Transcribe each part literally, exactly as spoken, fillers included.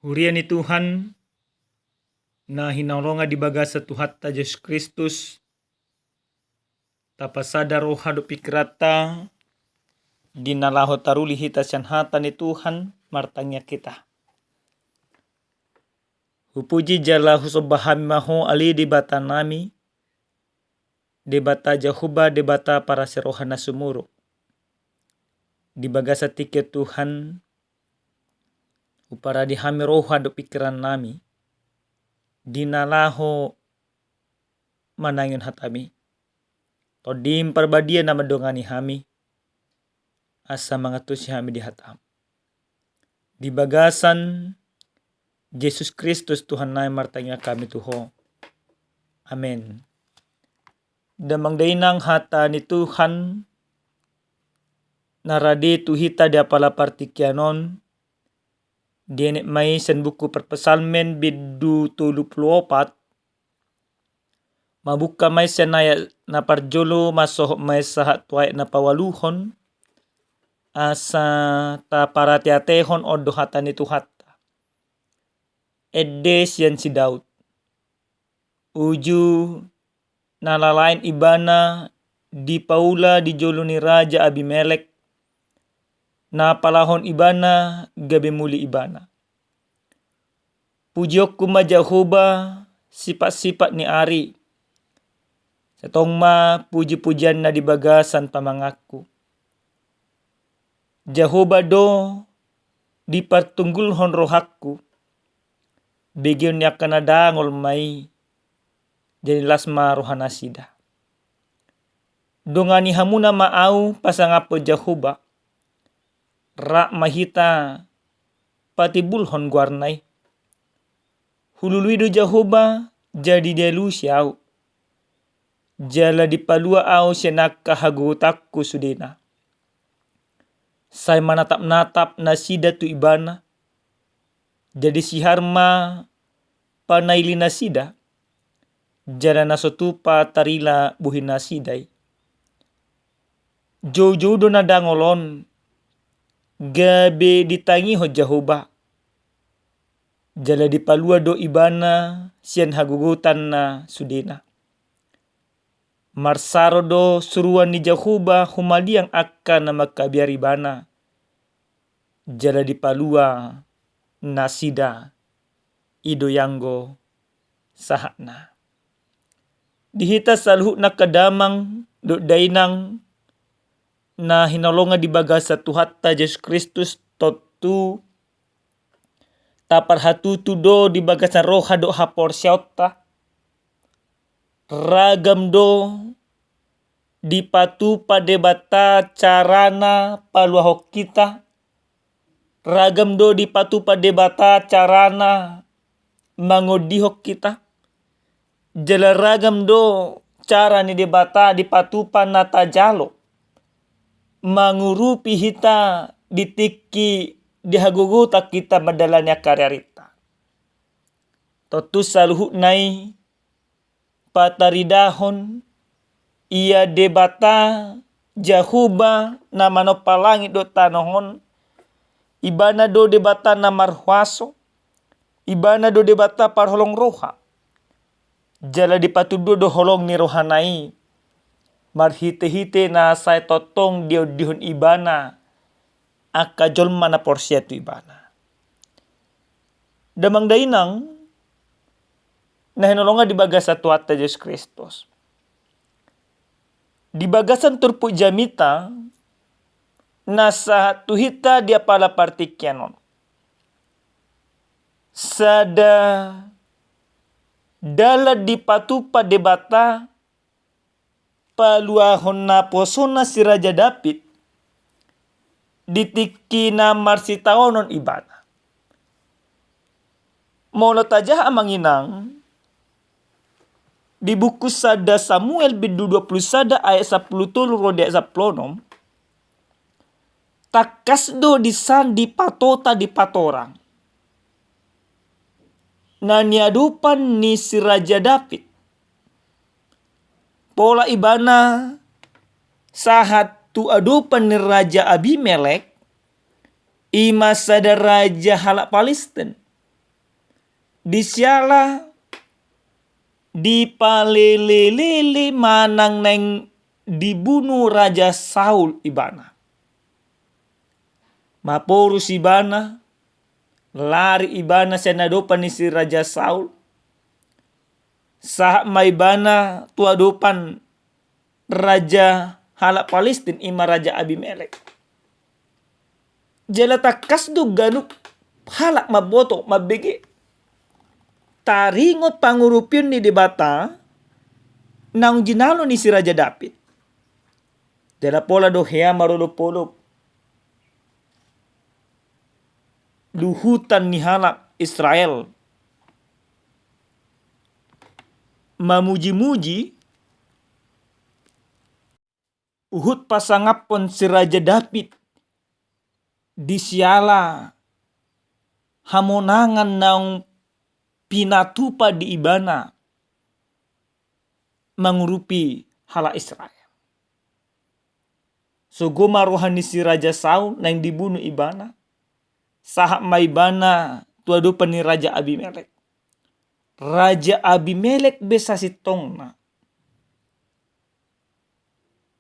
Huria ni Tuhan, na hinaholongan di bagasan Tuhanta Jesus Kristus, tapasada roha dohot pikiranta, di na laho taruli hita sian hata ni Tuhan, martangiang hita. Hupuji jala husomba hami ma Ho ale Debata nami, Debata Jahowa, Debata parasi roha na sumurung. Di bagasan tingki on Tuhan, huparade hami roha dohot pikiran nami, di na laho manangihon hataMi. TondiM Parbadia na mandongani hami, asa mangantusi hami di hataM. Di bagasan Jesus Kristus Tuhan nami martangiang hami tu Ho. Amen. Damang dainang, hata ni Tuhan na rade tu hita di apala partingkian on, dienet ma i sian buku Parpsalmen bindu tolu pulu opat, mamungka ma i sian ayat na parjolo, mansohot ma i sahat tu ayat na paualuhon, asa taparateatehon on do hata ni Tuhanta. Ende sian si Daud. Uju na lalain ibana dipaula di jolo ni Raja Abimelek, na palahon ibana gabe muli ibana. Pujionku ma Jahowa sipatsipat ni ari, sai tong ma pujipujianna di bagasan pamanganku. Jahowa do dipartunggulhon rohangku, begeon ni angka na dangol ma i, jadi las ma rohanasida. Dongani hamuna ma ahu pasangaphon Jahowa, rap ma hita patimbulhon goarna i. Hulului do Jahowa, jadi dialusi ahu, jala dipalua ahu sian angka hagogotanku sudena. Sai manatapnatap nasida tu ibana, jadi sihar ma panailinasida, jala na so tupa tarila bohinasida i. Joujou do na dangol on, gabe ditangihon Jahowa, jala dipalua do ibana sian hagogotanna sudena. Marsaro do suruan ni Jahowa humaliang angka na mangkabiar ibana, jala dipalua nasida. I do i anggo sahatna. Di hita saluhutna angka damang dohot dainang na hinaholongan di bagasan Tuhanta Jesus Kristus, tontu taparhatutu do di bagasan roha dohot haporseaonta. Ragam do dipatupa Debata carana paluahon hita. Ragam do dipatupa Debata carana mangondihon hita. Jala ragam do cara ni Debata dipatupa na tajalo mangurupi hita di tingki di hagogotan hita mandalani angka ariarinta. Tontu saluhutna i pataridahon, ia Debata Jahowa na manompa langit dohot tano on, ibana do Debata na marhuaso, ibana do Debata parholong roha. Jala dipatuduhon do holong ni rohana i marhitehite na sai tongtong diondihon ibana angka jolma na porsea tu ibana. Damang dainang na hinaholongan di bagasan Tuhanta Jesus Kristus, di bagasan turpuk jamita na sahat tu hita di apala partingkian on, sada dalan dipatupa Debata paluahon naposona si Raja David di tingki na marsitaonon ibana. Molo tajaha, amang inang, di buku sada Samuel bindu dua pulu sada ayat sampulu tolu ro di ayat sampulu onom, tangkas do disandi patota dipatorang na niadopan ni si Raja David. Pola ibana sahat tu adopan ni Raja Abimelek, i ma sada raja halak Palestin. Di siala dipalele-lele manang naeng dibunu Raja Saul ibana. Maporus ibana, lari ibana sian adopan ni si Raja Saul. Sahat ma ibana tu adopan raja halak Palestin, ima Raja Abimelek. Jala tangkas do ganup halak mamboto, mambege. Taringot pangurupion ni Debata naung jinalo ni si Raja Daud. Jala pola do hea marolop-olop luhutan ni halak Israel mamuji-muji huhut pasangaphon si Raja Daud di siala hamonangan naung pinatupa di ibana mangurupi halak Israel. Sogo ma roha ni si Raja Saul naeng dibunu ibana, sahat ma ibana tu adopan ni Raja Abimelek. Raja Abimelek be sasintongna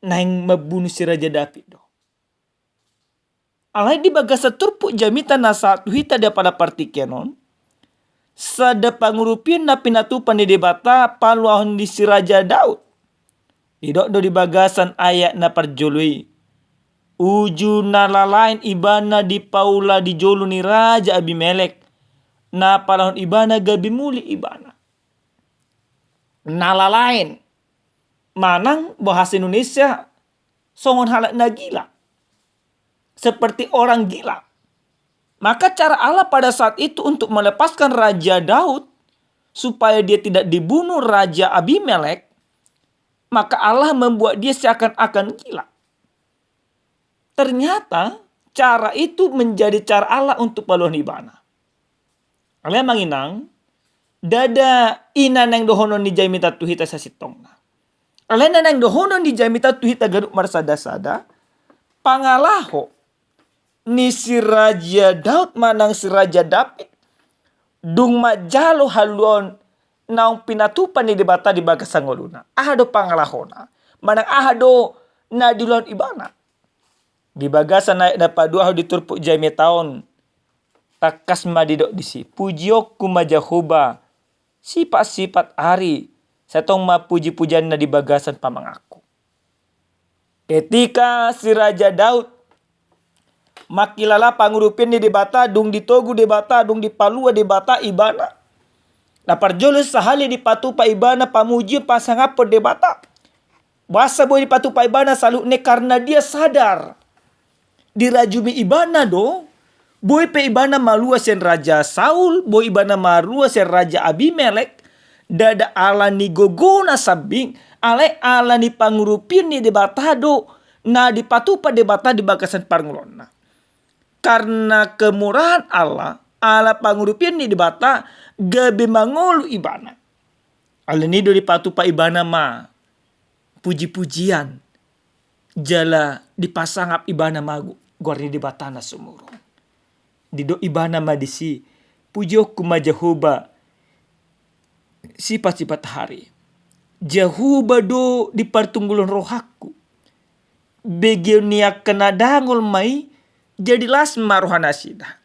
naeng mambunu si Raja Daud do. Alai di bagasan turpuk jamita na sahat tu hita di apala partingkian on, sada pangurupion na pinatupa ni Debata paluahon ni si Raja Daud. Didok do di bagasan ayat na parjolo i, uju na lalaen ibana dipaula di jolo ni Raja Abimelek, na paluahon ibana gabe muli ibana. Na lalaen, manang bahasa Indonesia songon halak na gila, seperti orang gila. Maka cara Allah pada saat itu untuk melepaskan Raja Daud supaya dia tidak dibunuh Raja Abimelek, maka Allah membuat dia seakan-akan gila. Ternyata cara itu menjadi cara Allah untuk paluahon ibana. Alai amang inang, ndada i na naeng dohonon ni jamita tu hita sasintongna. Alai na naeng dohonon ni jamita tu hita ganup marsada-sada, pangalaho ni si Raja Daud manang si Raja Daud dung manjalo haluaon naung pinatupa ni Debata di bagasan ngoluna. Aha do pangalahona? Manang aha do na diulahon ibana? Di bagasan ayat na paduahon di turpuk jamita on, tangkas ma didok disi, pujionku ma Jahowa sipat-sipat ari, sai tong ma puji-pujianna di bagasan pamanganku. Ketika si Raja Daud mangkilala pangurupion ni Debata, dung ditogu Debata, dung dipalua Debata ibana, na parjolo sahali dipatupa ibana pamujion pasangaphon Debata. Boasa boi dipatupa ibana saluhutna? Karena dia sadar dirajumi ibana do, boi pe ibana malua sian Raja Saul, boi ibana malua sian Raja Abimelek, ndada ala ni gogona sambing, alai ala ni pangurupion ni Debata do na dipatupa Debata di bagasan parngoluonna. Karena kemurahan Allah, ala pangurupion ni Debata, gabe mangolu ibana. Alani do dipatupa ibana ma puji-pujian, jala dipasangap ibana ma goar ni Debata na sumurung. Didok ibana ma disi, pujionku ma Jahowa sipat-sipat ari. Jahowa do di partunggulon rohangku. Begeon ni angka na dangol ma i, jadi las ma roha nasida.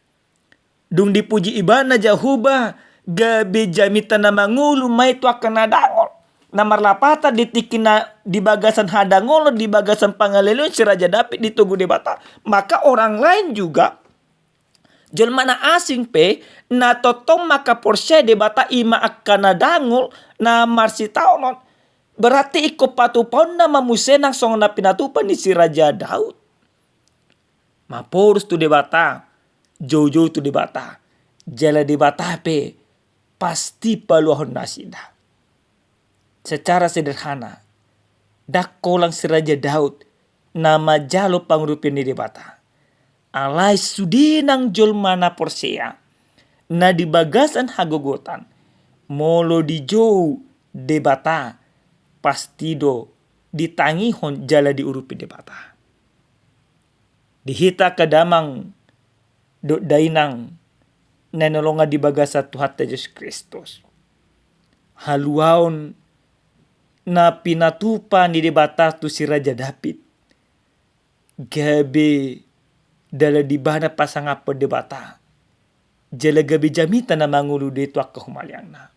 Dung dipuji ibana Jahowa, gabe jamita na mangolu ma i tu angka na dangol. Na marlapatan di tingki na di bagasan hadangolon, di bagasan pangalealeon si Raja Daud ditogu Debata. Maka orang lain juga, jolma na asing pe, na tongtong mangkaporseai Debata, ima angka na dangol, na marsitaonon. Berarti ingkon patupaonna ma muse nang songon na pinatupa ni si Raja Daud. Maporus tu Debata, joujou tu Debata, jala Debata pe pasti paluahon nasida. Secara sederhana, ndang holan si Raja Daud na manjalo pangurupion ni Debata. Alai sude nang jolma na porsea, na di bagasan hagogotan, molo dijou Debata, pasti do ditangihon jala diurupi Debata. Di hita angka damang dohot dainang, na hinaholongan di bagasan Tuhanta Jesus Kristus. Haluaon na pinatupa ni Debata tu si Raja Daud, gabe dalan di ibana pasangaphon Debata, jala gabe jamita na mangolu do i tu angka humaliangna.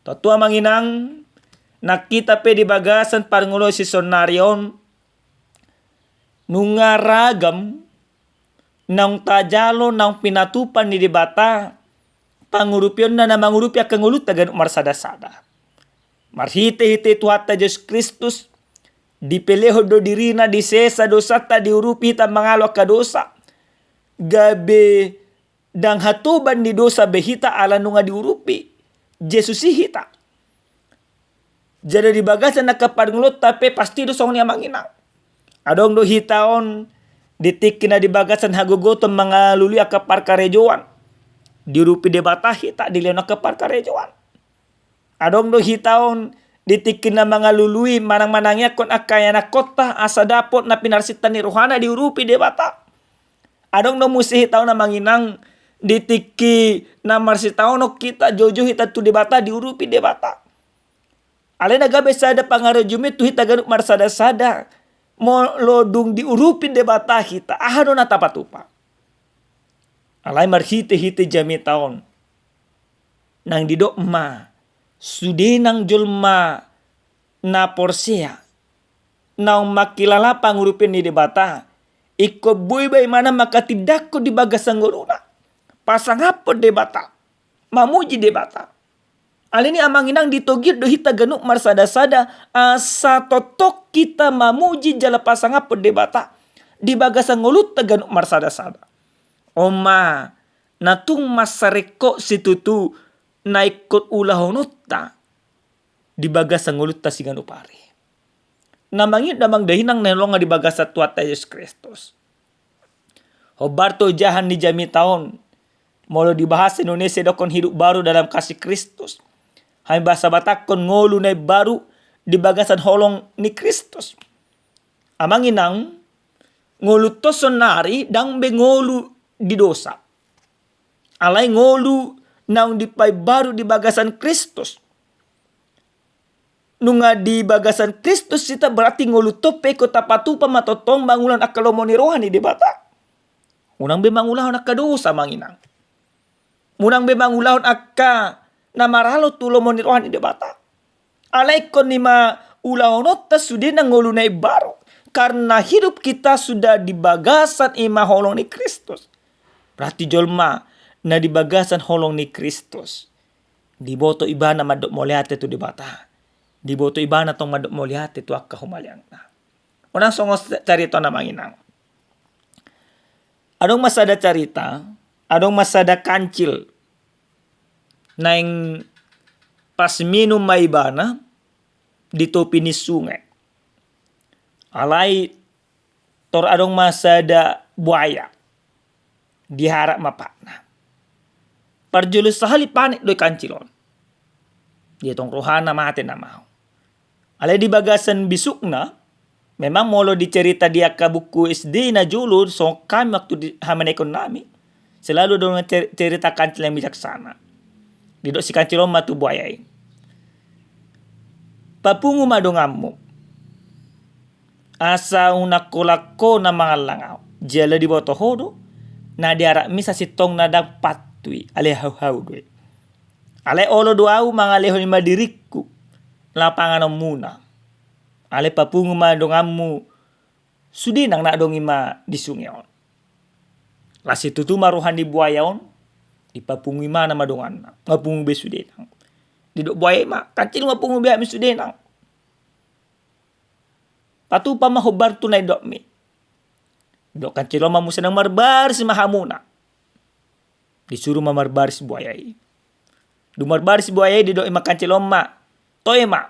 Tontu amang inang, nang hita pe di bagasan parngoluon sisonari on, nunga ragam naung tajalo, naung pinatupa ni Debata pangurupionna na mangurupi angka ngolunta ganup marsada-sada. Marhite-hite Tuhanta Jesus Kristus, dipelehon do dirina, disesa dosanta, diurupi hita mangalo angka dosa, gabe ndang hatoban ni dosa be hita ala nunga diurupi Jesus i hita. Jala di bagasan angka parngoluonta pe pasti do songon i amang inang. Adong do hita on di tingki na di bagasan hagogoton mangalului angka parkarejoan, diurupi Debata hita dilehon angka parkarejoan. Adong do hita on di tingki na mangalului manang manangiangkon angka ianakkonta asa dapot na pinarsinta ni rohana, diurupi Debata. Adong do muse hita on amang inang di tingki na marsitaonon hita, joujou hita tu Debata, diurupi Debata. Alai na gabe sada pangarejomi tu hita ganup marsada-sada, molo dung diurupi Debata hita, aha do na tapatupa? Alai marhite-hite jamita on, nang didok ma, sude nang jolma na porsea, naung mangkilala pangurupion ni Debata, ingkon boi ma ibana mangkatindangkon di bagasan ngoluna pasangaphon Debata, mamuji Debata. Alani i amang inang, ditogion do hita ganup marsada-sada asa tongtong hita mamuji jala pasangaphon Debata di bagasan ngolunta ganup marsada-sada. On ma na tung mansai ringkot situtu na ingkon ulahononta di bagasan ngolunta siganup ari. Na mangihut damang dainang na hinaholongan di bagasan Tuhanta Jesus Kristus, hombar tu ojahan ni jamita on, molo di bahasa Indonesia didokhon hidup baru dalam kasih Kristus. Hami bahasa Batak didokhon ngolu na imbaru di bagasan holong ni Kristus. Amang inang, ngolunta on saonnari ndang be ngolu di dosa. Alai ngolu naung dipaimbaru di bagasan Kristus. Nunga di bagasan Kristus hita, berarti ngolunta on pe ingkon tapatupa ma tongtong mangulahon angka lomo ni roha ni Debata. Unang be mangulahon angka dosa amang inang. Unang be mangulahon angka na maralo tu lomo ni roha ni Debata. Alai ingkon i ma ulahononta sude nang ngolu na imbaru. Karena hidup kita sudah di bagasan i ma holong ni Kristus. Berarti jolma na di bagasan holong ni Kristus, diboto ibana mandok mauliate tu Debata. Diboto ibana tong mandok mauliate tu angka humaliangna. Unang songon carita on amang inang. Adong ma sada carita, adong ma sada kancil naeng pas minum ma ibana di topi ni sunge. Alai tor adong ma sada buaya, diharat ma patna. Parjolo sahali panik do i kancil on. Dia tong rohana mate nama au. Alai di bagasan bisukna, memang molo dicerita di angka buku S D na jolo songon hami waktu di hamaneon nami, selalu adong cer-, cerita kancil yang bijaksana. Didok si kancil on ma tu buaya i, papungu ma donganmu asa unang holan ho na mangallang au. Jala diboto ho do na diharatmi sasintongna ndang patut i, alai hauhau do i. Alai olo do au mangalehon i ma diringku laho panganonmuna. Alai papungu ma donganmu sude nang na adong i ma di sunge on. Laos situtu ma roha ni buaya on, dipapungu ibana ma donganna, nunga pungu be sude nang. Didok buaya i ma, kancil, nunga pungu be hami sude nang. Patupa ma hombar tu na nidokmi. Didok kancil on ma muse nang, marbaris ma hamuna. Disuru ma marbaris buaya i. Dung marbaris buaya i, didok i ma kancil on ma, toe ma,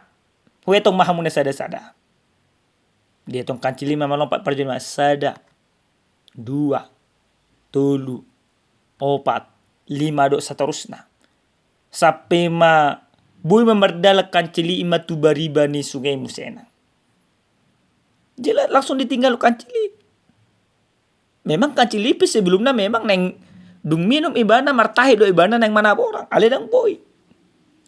huetong ma hamuna sada-sada. Dietong kancil i ma malompat parjolo ma, sada, dua, tolu, opat, lima dohot satorusna. Sampe ma boi ma mardalan kancil i ma tu bariba ni sunge i muse nang. Jala langsung ditinggal kancil i. Memang kancil i pe sebelumna memang naeng Dung minum ibana, martahi do ibana naeng manaborang, alai ndang boi.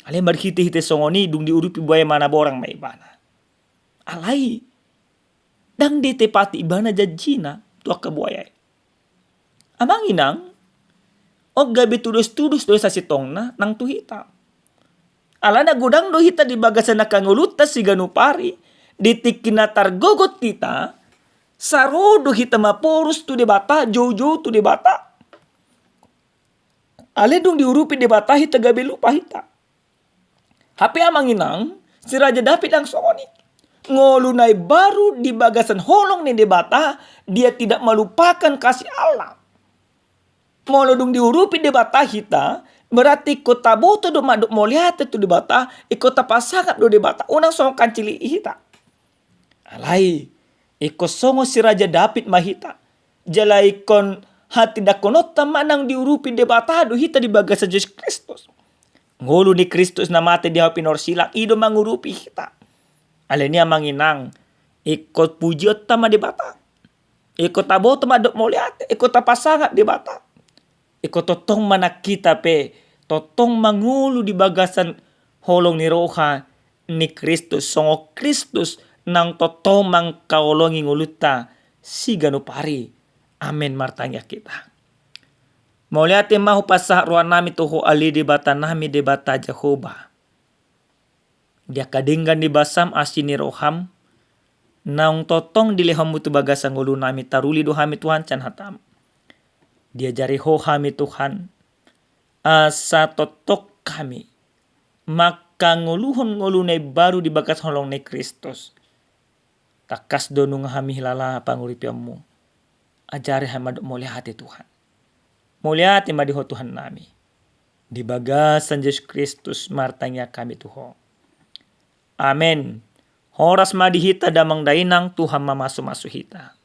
Alai marhite-hite songon i dung diurupi buaya, manaborang ma ibana. Alai ndang ditepati ibana janjina tu angka buaya i. Amang inang, on gabe tudos-tudos do sasintongna nang tu hita. Alana godang do hita di bagasan angka ngolunta siganup ari, di tingki na targogot hita, sai ro do hita maporus tu Debata, jou-jou tu Debata. Alai dung diurupi Debata hita, gabe lupa hita. Hape amang inang, si Raja Daud ndang songon i. Ngolu na imbaru di bagasan holong ni Debata, dia tidak melupakan kasih Allah. Molo dung diurupi Debata hita, berarti ingkon taboto do mandok mauliate tu Debata, ingkon tapasangap do Debata, unang songon kancil i hita. Alai ingkon songon si Raja Daud ma hita. Jala ingkon hatindangkononta manang diurupi Debata do hita di bagasan Jesus Kristus. Ngolu ni Kristus na mate di hau pinorsilang, i do mangurupi hita. Alani i amang inang, ingkon pujionta ma Debata. Ingkon taboto mandok mauliate, ingkon tapasangap Debata. Ingkon tongtong ma nang hita pe, tongtong mangolu di bagasan holong ni roha ni Kristus, songon Kristus naung tongtong mangkaholongi ngolunta siganup ari. Amen. Martangiang hita. Mauliate ma hupasahat rohanami tu Ho ale Debatanami, Debata Jahowa. Di angka denggan ni basam, asi ni roham, naung tongtong dilehonmu tu bagasan ngolunami, taruli do hami Tuhan sian hatam. Diajari Ho hami Tuhan, asa tongtong hami mangkangoluhon ngolu na imbaru di bagasan holong ni Kristus. Tangkas do nunga hami hilala panguripionmu. Ajari hami mandok mauliate Tuhan. Mauliate ma di Ho Tuhannami. Di bagasan Jesus Kristus martangiang hami tu Ho. Amen. Horas ma di hita damang dainang, Tuhan mamasu-masu hita.